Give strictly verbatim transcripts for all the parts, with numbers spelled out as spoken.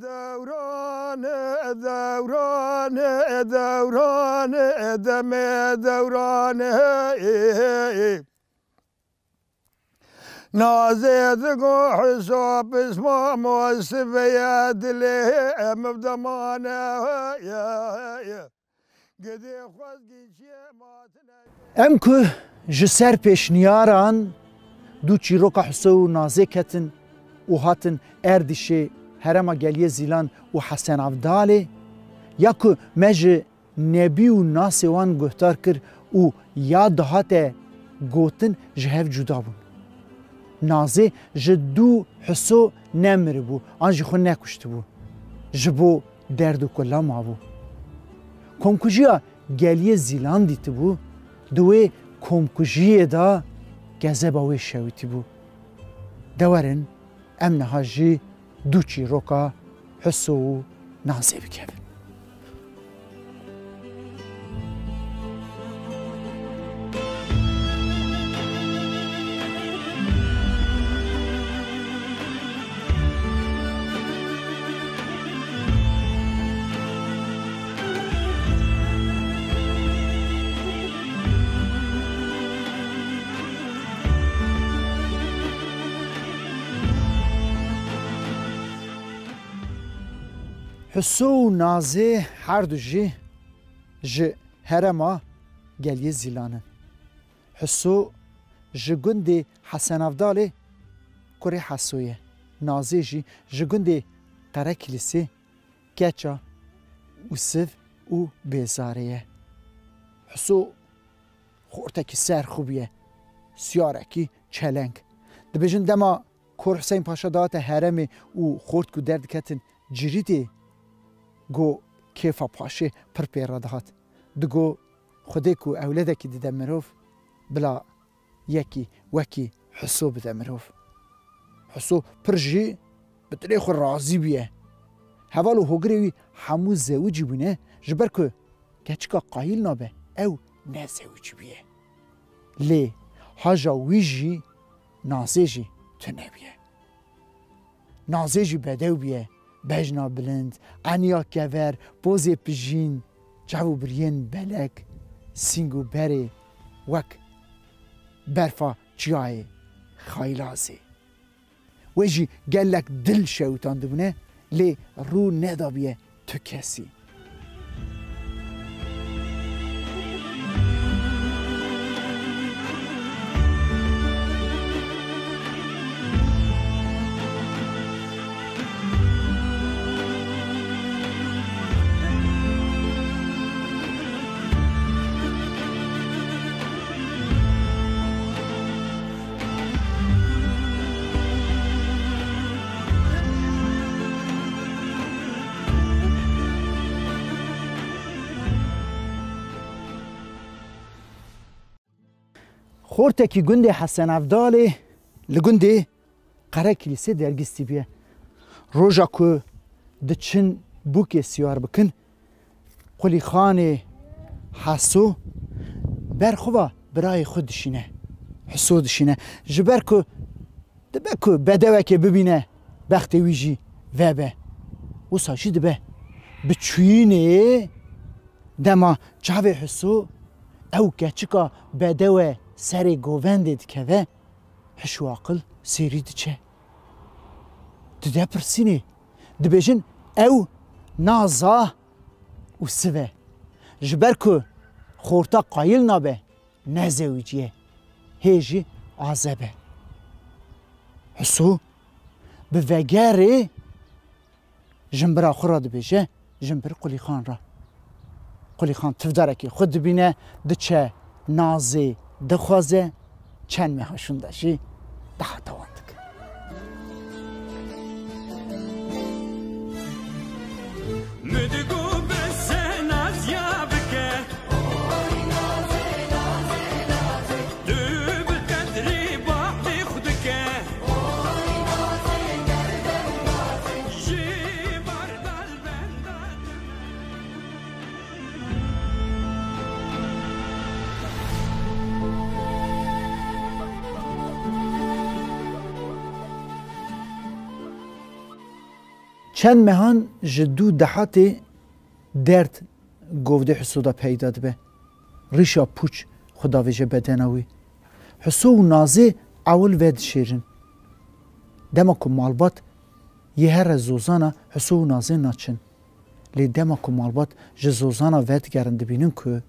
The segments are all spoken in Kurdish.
Dewran, dewran, dewran, demê dewran, hey, hey, hey. Nazê digo hesab ismamo siveye dilê em devdemane, hey, hey, hey. Em ku ji ser pêşniyaran du çîroka Huso û Nazê ketin û hatin Erdîşê herêma Geliyê Zîlan û Hesen Avdalê, ya ku me ji Nebî û nasê wan guhdar kir û ya dihate gotin ji hev cuda bûn. Nazê ji du Huso nemiribû an jî xwe nekuştibû. Ji bo derd û kula mabû. Komkujiya Geliyê Zîlan dîtibû, di wê komkujiyê de kezeba wê şewitîbû. De werin, em niha jî du çîroka Huso û Nazê bikevin. Huso û Nazê her du jî ji herêma Geliyê Zîlan in. Huso ji gundê Hesen Avdalê, kurê Heso ye. Nazê jî ji gundê Qerekilîsê, keça Ûsiv û Bêzarê ye. Huso xortekî serxwe bûye, siyarekî çeleng. Dibêjin dema Kor Huseyn Paşa dihate herêmê û xort ku derdiketin Cirîdê, go kêfa paşê pir pê re dihat. Digo, Xwedê ku ewledekî dide mirov, bila yekî wekî Huso bide mirov. Huso pir jî bi dilê xwe razî bûye. Heval û hogirê wî hemû zewicî bûne, ji ber ku keçika qayîl nabe, ew nezewicî bûye. Lê haja wî jî Nazê jî tune bûye. Nazê jî bedew bûye, bejna bilind, eniya kever, pozê pijîn, çav û biriyên belek, sîng û berê wek berfa çiyayê Xaylazê. Wê jî gelek dil şewitandibûne, lê rû nedabûye tu kesî. Xortekî gundê Hesen Evdalê li gundê Qerekilîsê dergîstî bûye. Roja ku diçin bûkê siyar bikin, Qulîxanê Heso ber xwe ve birayê xwe dişîne. Huso dişîne. Ji ber ku dibe ku bedewekê bibîne, bextê wî jî vebe. Wisa jî dibe. Bi çûyînê dema çavê Huso ew keçika bedewe serê govendê dikeve, hiş û aqil sêrî diçe. Dide pirsînê. Dibêjin ew naza û sive. Ji ber ku xorta qayil nabe, nezewicîye. Hê jî azeb e. Huso bi vegerê jimbira xwe re dibêje, jimbir Qulîxan re. Qulîxan tivdarekî xwe dibîne, diçe Nazê dixwaze, çend meha şûnde jî dihata wan dike. Min digo bes e naziya bike. Tu bi qedrî bavê xwe dike. Ji bar dalbenda Çend mehan ji dû dehatê derd govdê Huso de peyda dibe. Rîşa pûç xwe davêje bedena wî. Huso û Nazê ewil vedişêrin. Dema ku malbat yê here zozana Huso û Nazê naçin. Lê dema ku malbat ji zozana vedigerin dibînin ku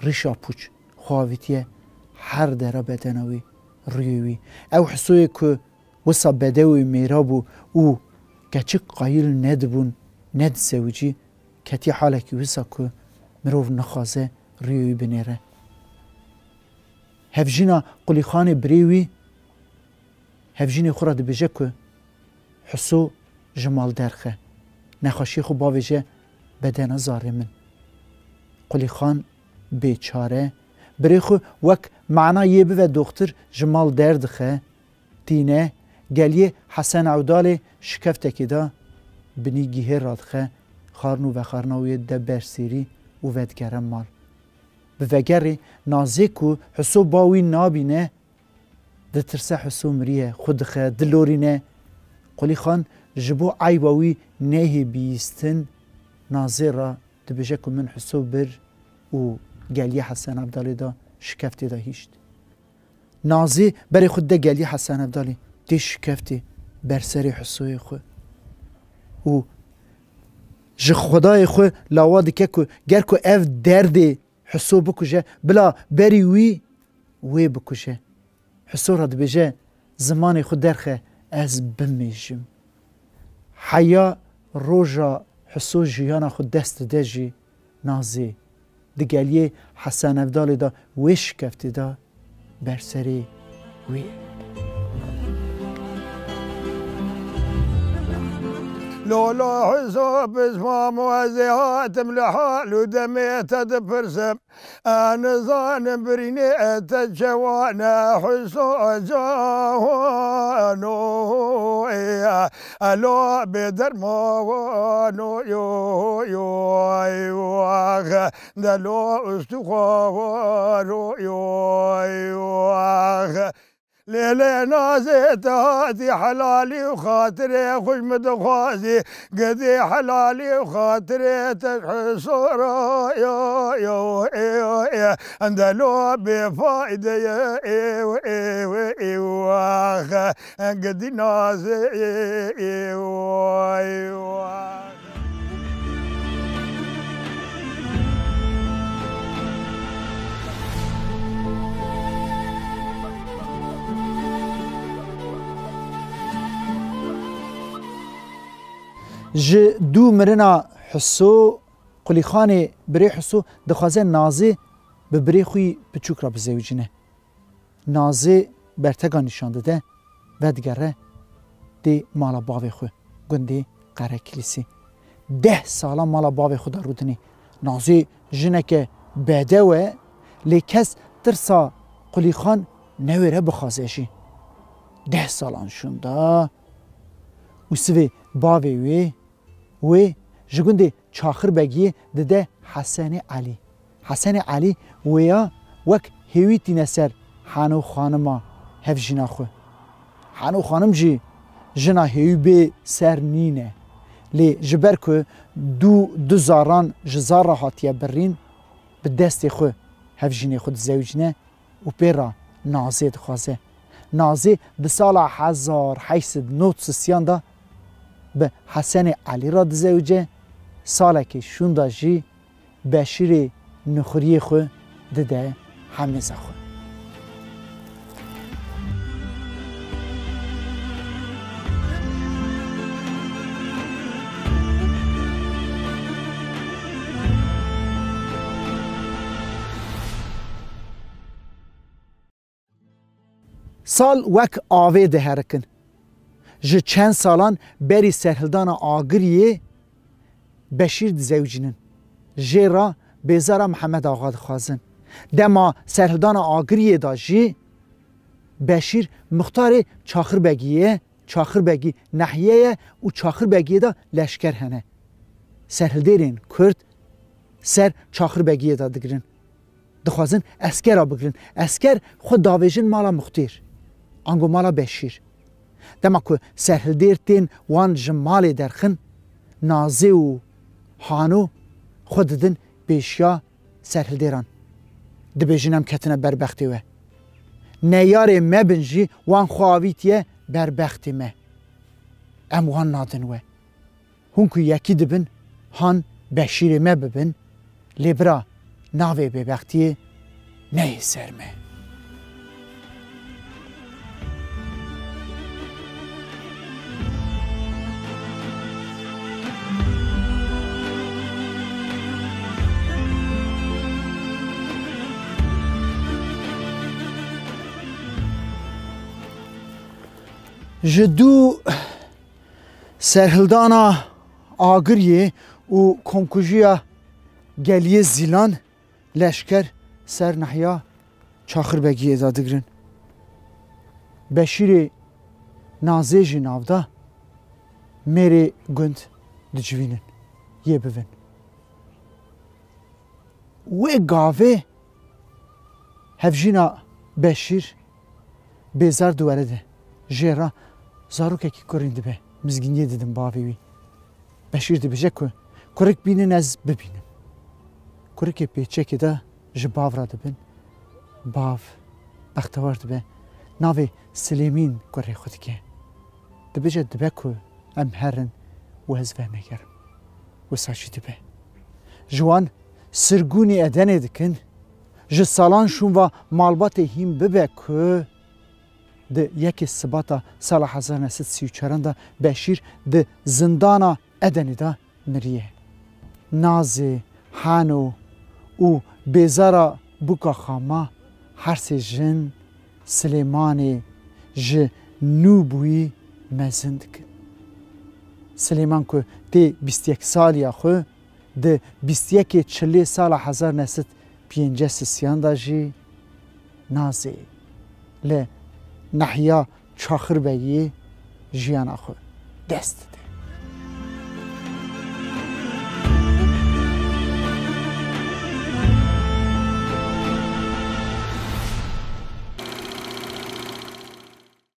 rîşa pûç xwe avîtiye her dera bedena wî, rûyê wî. Ew Husoyê ku wisa bedewê mêra bû û keçik qayîl nedibûn, nedizewicî, ketiye halekî wisa ku mirov nixwaze rûyê wî binêre. Hevjîna Qulîxanê birê wî, hevjînê xwe re dibêje ku Huso ji mal derxe, nexweşiyê xwe bavêje bedena zarê min. Qulîxan bêçare, birê xwe wek mana yê bive doxtir ji mal derdixe, tîne, geliyê Hesen Ewdalê şikeftekê de binî gihê radixe, xarin û vexarina wê dide ber sêrî û vedigere mal. Bi vegerê Nazê ku Huso ba wî nabîne, ditirse Huso miriye, xwe dixe, dilorîne. Qulîxan ji bo eyba wî neyê bihîstin, Nazê re dibêje ku min Huso bir û geliyê Hesen Evdalê de şikeftê de hîşt. Nazê berê xwe dide geliyê Hesen Evdalê, tê şikeftê ber serê Husoyê xwe û ji Xwedayê xwe lawa dike ku ger ku ev derdê Huso bikuje, bila berî wî wê bikuje. Huso re dibêje, zimanê xwe derxe, ez bimêjim. Heya roja Huso jiyana xwe dest dide jî Nazê di geliyê Hesen Evdalê de wê şikeftê de ber serê wê. Lolo Huso, pişmam û ez ê hatim, li hal û demê te dipirsim. Ez nizanim birînê te çewa ne, Huso cano, ê, elo bêdermano, yo, yo, ey, wax, delo ustixwaro, yo, ey, wax. Lê lê Nazê, te hatî helalî û xatirê xwe ji min dixwazî. Gidî helalî û xatirê te ji Huso re yo, yo, ê, yo, ê. Em delo bêfayde ye, ê, ê, ê, ê, wax. Gidî Nazê, ê, ê, ê, wax. Ji dû mirina Huso, Qulîxanê birê Huso dixwaze Nazê bi birê xwe yî piçûk re bizewicîne. Nazê bertega nîşan dide, vedigere dê mala bavê xwe, gundê Qerekilîsê. Deh salan mala bavê xwe de rûdinê. Nazê jineke bedew e, lê kes tirsa Qulîxan newêre bixwaze jî. Deh salan şûnda û sivê bavê wê, wê ji gundê Çaxirbegiyê dide Hesenê Elî. Hesenê Elî wêya wek hêwî tîne ser Heno Xanima hevjîna xwe. Heno Xanim jî jina hêwî bê ser nîne. Lê ji ber ku dû, du zaran ji zar re hatiye birîn, bi destê xwe hevjînê xwe dizewicîne û pê re Nazê dixwaze. Nazê di sala hezar heyt sed nod sisiyan de bi Hesenê Elî re dizewice, salekê şûnda jî Beşîrê Nuxuriyê xwe dide hemêza xwe. Sal wek avê diherikin. Ji çend salan berî serhildana Agiriyê Beşîr dizewicînin. Jê re bêzara Mihemed Axa dixwazin. Dema serhildana Agiriyê de jî Beşîr muxtarê Çaxirbegiyê ye. Çaxirbegî nehiye ye û Çaxirbegiyê de leşker hene. Serhildêrên Kurd ser Çaxirbegiyê de digirin. Dixwazin eskera bigirin. Esker xwe davêjin mala Muxtêr. Ango mala Beşîr. Dema ku serhildêr tên wan ji malê derxin, Nazê û Hano xwe didin pêşiya serhildêran. Dibêjin, em ketine ber bextê we. Neyarê me bin jî wan xwe avîtiye ber bextê me. Em wan nadin we. Hûn ku yekî dibin, han Beşîrê me bibin, lê bira navê bêbextiyê neyê ser me. Ji dû serhildana Agiriyê û komkujiya Geliyê Zîlan leşker ser nahiya Çaxirbegiyê de digrin. Beşîrê Nazê jî navda mêrê gund dicivînin, yê bivin. Wê gavê hevjîna Beşîr Bêzar di were de jê re zarokekî kurîn dibe, mizgîniyê didin bavê wî. Beşîr dibêje ku kurik bînin ez bibînim. Kurikê pêçekê de ji bav re dibin. Bav bextewar dibe. Navê Silêmîn kurê xwe dike. Dibêje dibe ku em herin û ez venegerim. Wisa jî dibe. Ji wan sirgûnî Edenê dikin. Ji salan şûn va malbatê hîn bibe ku di yekê Sibata sala hezar neh sed sî û çaran de Beşîr di zindana Edenê de miriye. Nazê, Hano û Bêzara Buka Xama her sê jin Silêmanê ji nû bûyî mezin dikin. Silêman ku tê bîst yek saliya xwe, di bîst yekê Çilê sala hezar neh sed pêncî sisiyan de jî Nazê li nahiya Çaxirbegiyê jiyana xwe dest dide.